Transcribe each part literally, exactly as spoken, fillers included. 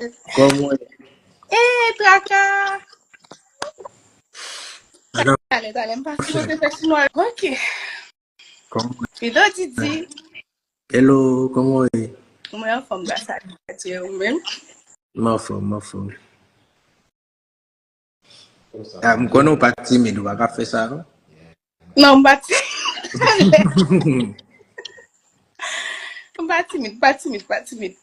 Kòman w ye? Eh, traka! Talè, talè, m pase kote fè chinwa. Ok. Kòman w ye? Hello, Didi. Hello, kòman w ye? Mwen anfòm, gras a Dye, ou menm? M anfòm, m anfòm. Ah, m konnen w pa timid, ou pa ka fè sa, non? Non, m pa timid. M pa timid, pa timid, pa timid.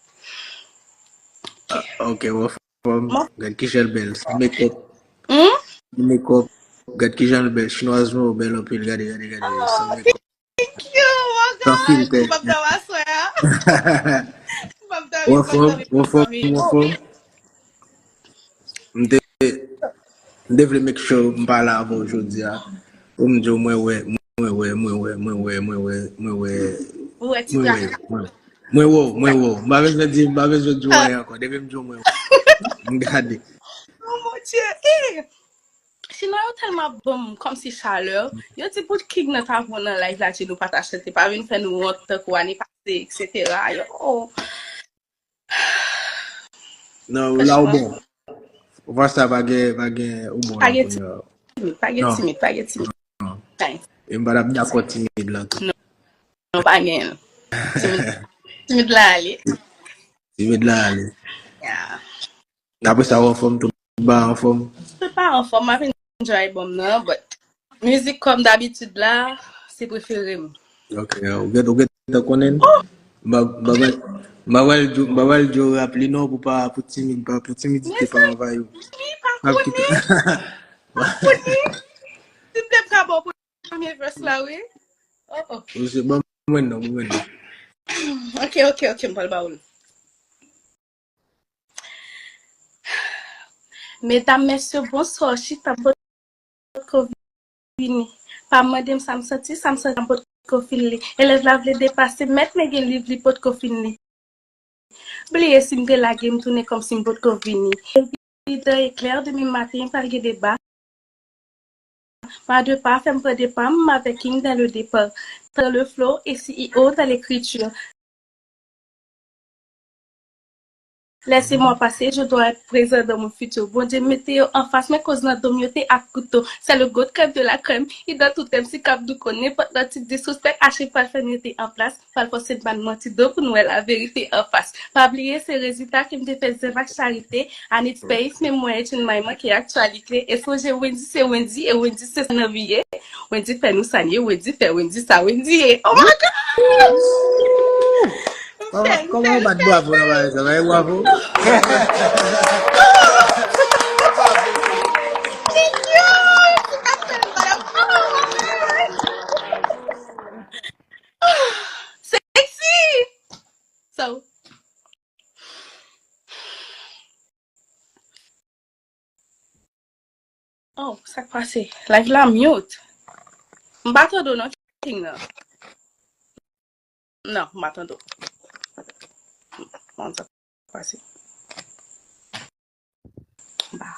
Ah, ok, w anfòm. Gad kijan l bèl, san mekòp. Hmm? San mekòp. Gad kijan l bèl, chinwaz mwen, w bèl anpil, gade, gade, gade, san mekòp. Thank you, oh God. San filtè. M p ap dòmi aswè a. M p ap dòmi, m p ap dòmi, m p ap dòmi. Ou anfòm, ou anfòm, ou anfòm. M te, m te vle make sure m pale avè w jodi a. Pou m di w, mwen wè, mwen wè, mwen wè, mwen wè, mwen wè, mwen wè, mwen wè, mwen wè, mwen wè w, mwen wè w. M pa bezwen di, m pa bezwen di w anyen ankò. Depi m di w mwen wè w, m gade. Oh mon Dieu, eh! Chinwa yo tèlman ap ban m kòmsi chalè. Yo di pou King nan ta pran nan live la, di nou pa ta chante, pa vin fè nou wont tankou ane pase, et cetera. Yo, oh. Non, la ou bon. Franchman. Ou pa sa pa gen, pa gen, ou bon la kounye a. Pa gen timid, pa gen timid, pa gen timid. Non. E m pa t ap dakò timid la tou. Non, non, pa gen. Timid, timid la ale. Timid la ale. Yeah. Apre sa, ou anfòm, tout ba anfòm? Tout pa anfòm, m ap enjoy album nan, but mizik kòm dabitid la, se prefere m. Ok, ou gen, ou gentan konnen? M pa, m pa pral, m pa pral di w, m pa pral di w rap li non, pou pa, pou timid, pa, pou timidite pa anvayi w. Mezanmi, pa konnen. Pa konnen. Si m te ka ba w premye verse la, wi. Oh, oh. Ou se ban mwen non, ban mwen non. Ok, ok, ok, m pral ba w l. Medam, mesye, bonswa, chita m potko vini. Pa mande m sa m santi, sa m santi m potko fin li. Elèv la vle depase, mèt men gen liv li potko fin li. Bliye si m te lage m tounen kòmsi m potko vini. Evidan e klè, demen maten pral gen deba. Pas de pas, fè m pran de pa m avèk King dans le départ, dans le flow et C E O dans l'écriture. Laissez-moi passer, je dois être présent dans mon futur. Bondye mete yo anfas mwen, koz nan do m yo te ak kouto. C'est le goat crème de la crème, i dans tout M C k ap douko, nenpòt lòt tip disrespect, H M pral fè nou rete an plas, pral fòse n bann manti do pou n wè laverite anfas. Pa bliye se rezilta ke m te fè zèv ak charite, Anit Space, men mwen et in may manke aktyalite. E sonje Wendy se Wendy, e Wendy se sa n anvi ye. Wendy fè nou sa n ye, Wendy fè Wendy sa Wendy ye. Oh my God! Kòman, kòman w bat bravo nan bagay sa? Bay bravo. Thank you! Sexy! So, oh, sa k pase? Live la mute. M pa tande w non, King nan. Non, m pa tande w. Bon, sa k pase? M pa.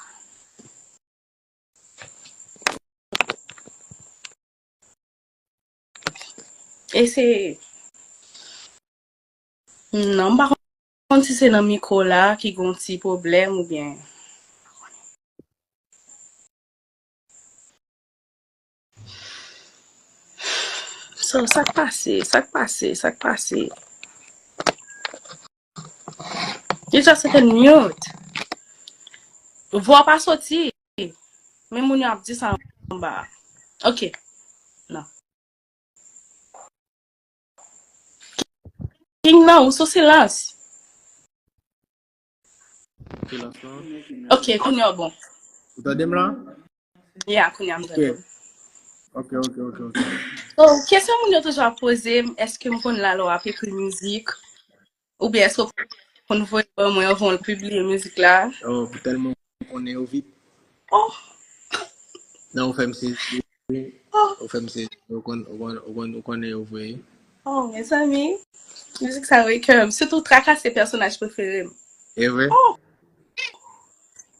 Eseye. Non, m pa konn si se nan mikwo la ki gon ti pwoblèm oubyen. So, sa k pase? Sa k pase? Sa k pase? It's just a mute. Vwa pa soti. Men moun yo ap di sa anba. Ok. Non. King nan, ou sou silans. Silans lan. Ok, kounye a bon. Ou tande m la? Yeah, kounye a m tande w. Ok, ok, ok, ok. So, kesyon moun yo toujou ap poze m, èske m konn la lè w ap ekri mizik? Oubyen èske w konn voye ban mwen anvan w pibliye mizik la? Oh, pou tèlman w konnen yo vit. Oh. Non, ou fè m sezi. Oh. Ou fè m sezi. Ou konn, ou konn, ou konn, ou konnen yo vre. Oh, mezanmi. Mizik sa yo e kè m. Sitou Traka se pèsonaj prefere m. E vre? Oh.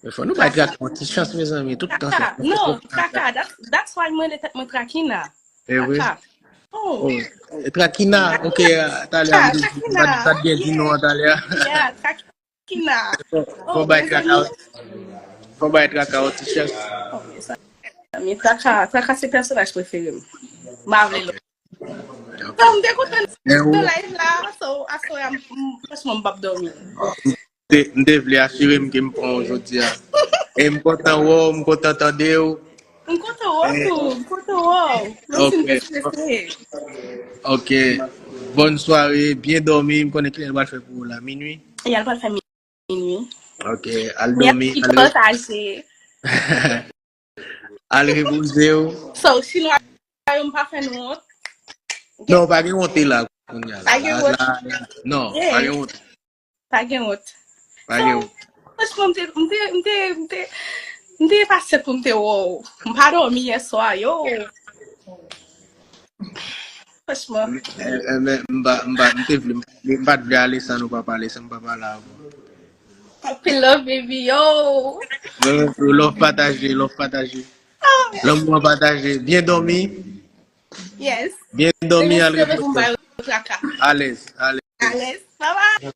Men fò nou bay Traka yon ti chans, mezanmi. Tout tan se Traka. Non, Traka. That's, that's why mwen rele tèt mwen Trakina. E vre? Traka. Oh. Oh. E Trakina, ok, talè a, m te di, m pa t gen di non an talè a. Yeah, Trakina. Kina. Fò bay traka, fò bay traka yon ti chans. Oh, mezanmi, traka, traka se pèsonaj prefere m. M pa vle lòt. So, m te kontan nan live la, so, aswè a, m, m, franchman, m p ap dòmi. M te, m te vle asire m ke m pran w jodi a. E m kontan wè w, m kontan tande w. M kontan wè w tou, m kontan wè w. Menm si m te strese. Ok. Bòn sware, byen dòmi, m konnen kilè l pral fè pou ou la, minui? E al pral fè minui. Ok, al dòmi, al re- pataje. Al repoze w. So, chinwa yo, m pa fè nou wont. Ok? Non, pa gen wonte la, kounye a la. Pa gen wont. La, la, non, pa gen wonte. Pa gen wont. Pa gen wont. Franchman, m te, m te, m te, m te, m te pasyant pou m te wè w. M pa dòmi yè swa, yo. Franchman. Eh, eh, men, m pa, m pa, m te vle, m pa t vle ale san nou pa pale, san m pa pale avè w. Anpil love, baby, yo. Mwen menm tou, love pataje, love pataje. Oh, merci. Lanmou an pataje. Byen dòmi. Yes. Byen dòmi, al repoze w. Alèz, alèz. Alèz. Bye bye.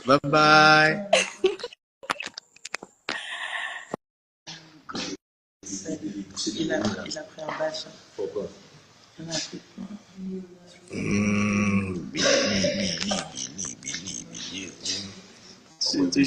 Bye bye. Il a, il a pris un bâton. Pourquoi? Il a pris. Mm, Billy, Billy, Billy, Billy, Billy. C'est toujours